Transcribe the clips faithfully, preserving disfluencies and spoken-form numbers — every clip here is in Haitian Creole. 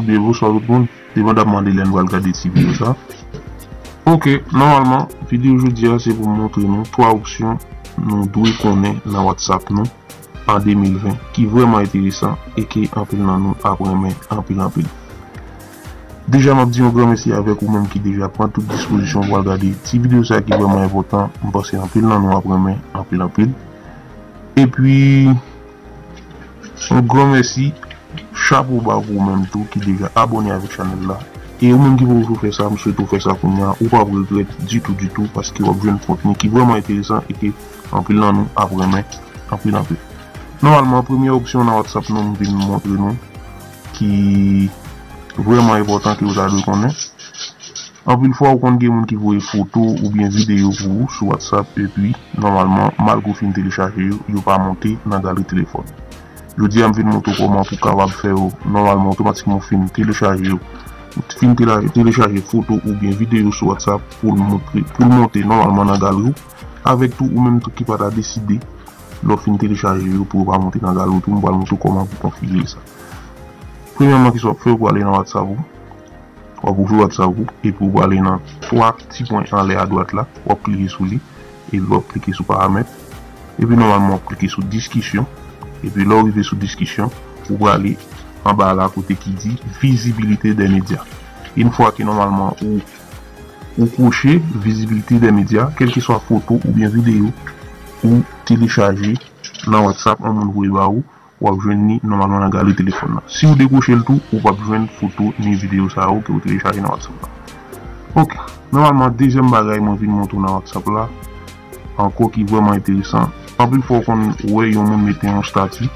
Bonjou, bonswa tout moun. Depandamman de lè nou pral gade ti videyo sa. Ok, nòmalman, videyo jodi a se pou m montre nou twa opsyon nou dwe konnen nan WhatsApp nou an de mil ven, ki vrèman enteresan e ke anpil nan nou ap renmen anpil anpil. Deja, m ap di yon gran mèsi avèk ou menm ki deja pran tout dispozisyon pou al gade ti videyo sa ki vrèman enpòtan. M panse anpil nan nou ap renmen anpil anpil. Epi, yon gran mèsi, chapo ba pou ou menm tou ki deja abòne avèk chanèl la. E ou menm ki poko fè sa, m swete w fè sa kounye a, ou p ap regrèt ditou, ditou, paske w ap jwenn kontni ki vrèman enteresan e ke anpil nan nou ap renmen anpil anpil. Nòmalman, premye opsyon nan WhatsApp nou, m vin montre nou ki vrèman enpòtan ke ou ta dwe konnen. Anpil fwa, ou konn gen moun ki voye foto oubyen videyo pou ou sou WhatsApp, epi, nòmalman, malgre w fin telechaje yo, yo pa monte nan galri telefòn. Jodi a, m vin montre w kòman pou w kapab fè yo, nòmalman, otomatikman w fin telechaje yo. Ou fin tela-, telechaje foto oubyen videyo sou WhatsApp pou l montre, pou l monte nòmalman nan galri w. Avèk tou, ou menm tou ki pa ta deside, lè w fin telechaje yo, pou yo pa monte nan galri w tou, m pral montre w kòman pou konfigire sa. Premyèman, kisa w ap fè, ou prale nan WhatsApp ou. W ap ouvri WhatsApp ou, epi ou prale nan twa ti pwen anlè adwat la, w ap klike sou li, epi w ap klike sou paramèt, epi nòmalman w ap klike sou diskisyon, epi lè w rive sou diskisyon, ou prale anba la kote ki di visibilité des médias. Yon fwa ke nòmalman ou, ou kwoche visibilité des médias, kèlkeswa foto oubyen videyo ou telechaje nan WhatsApp, yon moun voye ba ou, w ap jwenn li nòmalman nan galri telefòn nan. Si w dekwoche l tou, ou p ap jwenn foto ni videyo sa yo ke w telechaje nan WhatsApp la. Ok, nòmalman, dezyèm bagay mwen vin montre w nan WhatsApp la, ankò ki vrèman enteresan. Anpil fwa, w konn wè yon moun mete yon stati,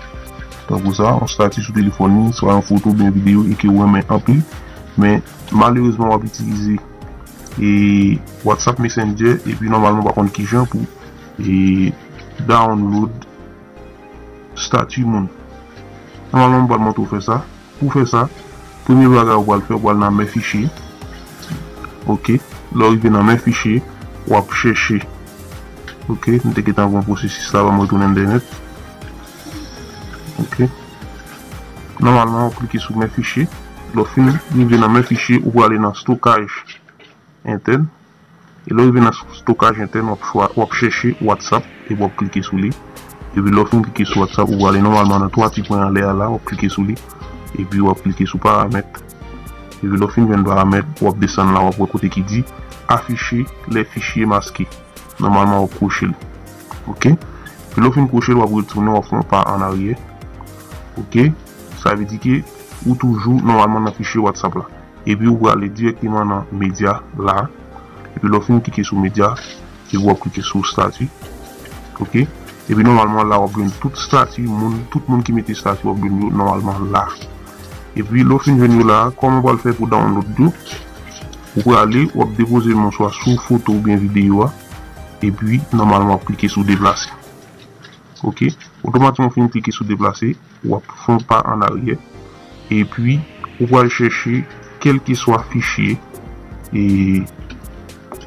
tankou sa, yon stati sou telefòn li, swa yon foto oubyen videyo, e ke w renmen anpil, men malerezman, w ap itilize e WhatsApp Messenger, epi nòmalman, w pa konn kijan pou e download stati moun. Nòmalman, m pral montre w fè sa. Pou fè sa, premye bagay ou pral fè, ou pral nan men fichye. Ok. Lè w rive nan men fichye, w ap chèche. Ok. M te gentan pran pwosesis la, ban m retounen entènèt. Ok. Nòmalman, w ap klike sou men fichye. Lè w fin rive nan men fichye, ou prale nan stokaj entèn. E lè w rive nan stokaj entèn, w ap chwa-, w ap chèche WhatsApp, epi w ap klike sou li. Epi lè w fin klike sou WhatsApp, ou prale nòmalman nan twa ti pwen anlè a la, w ap klike sou li. Epi w ap klike sou paramèt. Epi lè w fin jwenn paramèt, w ap desann la, w ap wè kote ki di afficher les fichiers masqués. Nòmalman, w ap kwoche l. Ok? Epi lè w fin kwoche l, w ap retounen, w ap fè yon pa an aryè. Ok? Sa vle di ke ou toujou nòmalman nan fichye WhatsApp la. Epi ou prale dirèkteman nan medya la. Epi lè w fin klike sou medya, epi w ap klike sou stati. Ok? Epi nòmalman la w ap jwenn tout stati moun, tout moun ki mete stati w ap jwenn yo nòmalman la. Epi lè w fin jwenn yo la, kòman w pral fè pou download yo? Ou prale, w ap depoze men w swa sou foto oubyen videyo a, epi nòmalman w ap klike sou deplase. Ok? Otomatikman w fin klike sou deplase, w ap fè yon pa an aryè. Epi, ou pral chèche kèlkeswa fichye, e,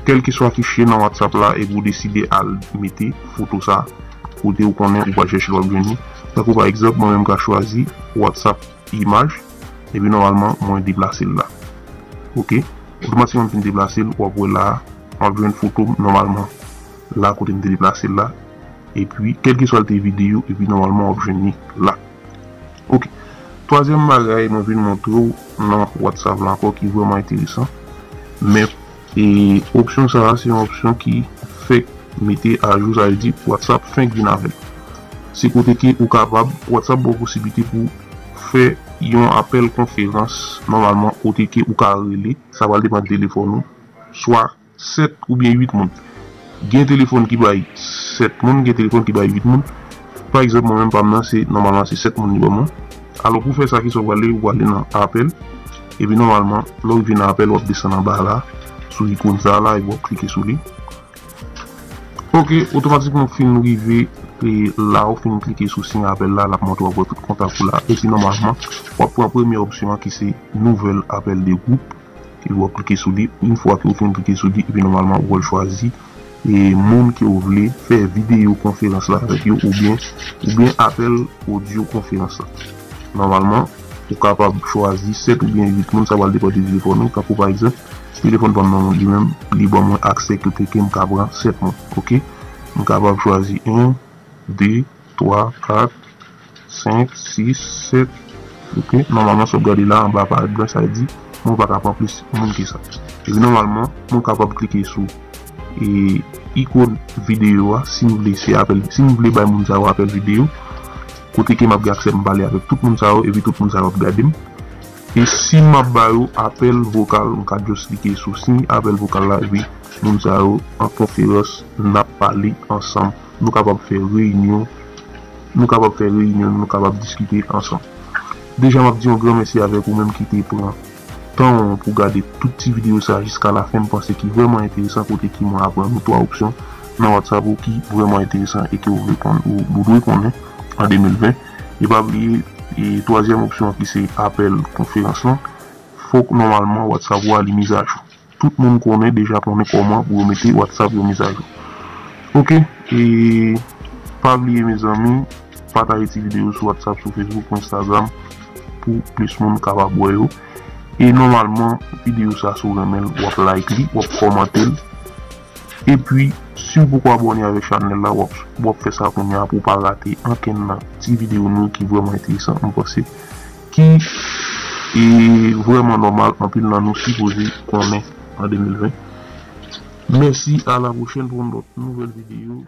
kèlkeswa fichye nan WhatsApp la, epi ou deside al mete foto sa kote ou konnen ou pral chèche l, w ap jwenn li. Tankou pa egzanp, mwen menm m ka chwazi WhatsApp imaj, epi nòmalman, mwen deplase l la. Ok? Otomatikman, m fin deplase l, w ap wè la, w ap jwenn foto m nòmalman la kote m te deplase l la. Epi, kèlkeswa l te videyo, epi nòmalman, w ap jwenn li la. Ok. Twazyèm bagay, mwen vin montre w nan WhatsApp la ankò ki vrèman enteresan. Men, e, opsyon sa a, se yon opsyon ki fèk mete ajou, sa vle di WhatsApp fenk vin avè l. Se kote ke ou kapab, WhatsApp ba w posiblite pou fè yon apèl konferans, nòmalman, kote ke ou ka rele, sa pral depann de telefòn ou, swa sèt oubyen uit moun. Gen telefòn ki bay sèt moun, gen telefòn ki bay uit moun. Pa egzanp, mwen menm pa m nan, se, nòmalman, se sèt moun li ban mwen. Alò, pou fè sa, kisa w prale, ou prale nan apèl. Epi, nòmalman, lè w rive nan apèl, w ap desann anba la, sou ikòn sa la, epi w ap klike sou li. Ok, otomatikman, w fin rive, e, la, w fin klike sou siy apèl la, l ap montre w ap wè tout kontak ou la. Epi, nòmalman, w ap pran premye opsyon an ki se nouvèl apèl de gwoup. Epi w ap klike sou li. Yon fwa ke w fin klike sou li, epi nòmalman ou pral chwazi, e, moun ke w vle fè videyo konferans la avèk yo oubyen, oubyen apèl odyo konferans la. Nòmalman, Ou kapab chwazi sèt oubyen uit moun, sa pral depann de telefòn ou. Tankou pa egzanp, telefòn pa m nan li menm, li ban mwen aksè kote ke m ka pran sèt moun, oke? M kapab chwazi en, de, twa, kat, senk, sis, sèt, oke? Nòmalman, si w ap gade la, anba parèt blan, sa vle di mwen pa ka pran plis moun ke sa. Epi nòmalman, mwen kapab klike sou e ikòn videyo a, si m vle se apèl, si m vle bay moun sa yo apèl videyo, kote ke m ap gen aksè m pale avèk tout moun sa yo, epi tout moun sa yo ap gade m. E si m ap ba yo apèl vokal, m ka just klike sou siy apèl vokal la, epi moun sa yo an konferans, n ap pale ansanm. Nou kapab fè reyinyon, nou kapab fè reyinyon, nou kapab diskite ansanm. Deja, m ap di yon gran mèsi avèk ou menm ki te pran tan w pou gade tout ti videyo sa jiska la fen. M panse ki vrèman enteresan kote ki mwen aprann ou twa opsyon nan WhatsApp ou ki vrèman enteresan e ke ou vle konn, ou, ou dwe konnen an de mil ven. E pa bliye, e twazyèm opsyon an ki se apèl konferans lan, fòk nòmalman WhatsApp ou a li mizajou. Tout moun konnen, deja konnen kòman pou yo mete WhatsApp yo mizajou. Oke, e pa bliye mezanmi, pataje ti videyo sou WhatsApp, sou Facebook, sou Instagram pou plis moun kapab wè yo. E nòmalman, videyo sa si w renmen l, w ap like li, w ap kòmante l. Epi, si w poko abòne avèk chanèl la, w ap, w ap fè sa kounye a pou w pa rate ankenn nan ti videyo nou ki vrèman enteresan, m panse, ki e vrèman nòmal anpil nan nou sipoze konnen an de mil ven. Mèsi, a la pwochèn pou yon lòt nouvèl videyo.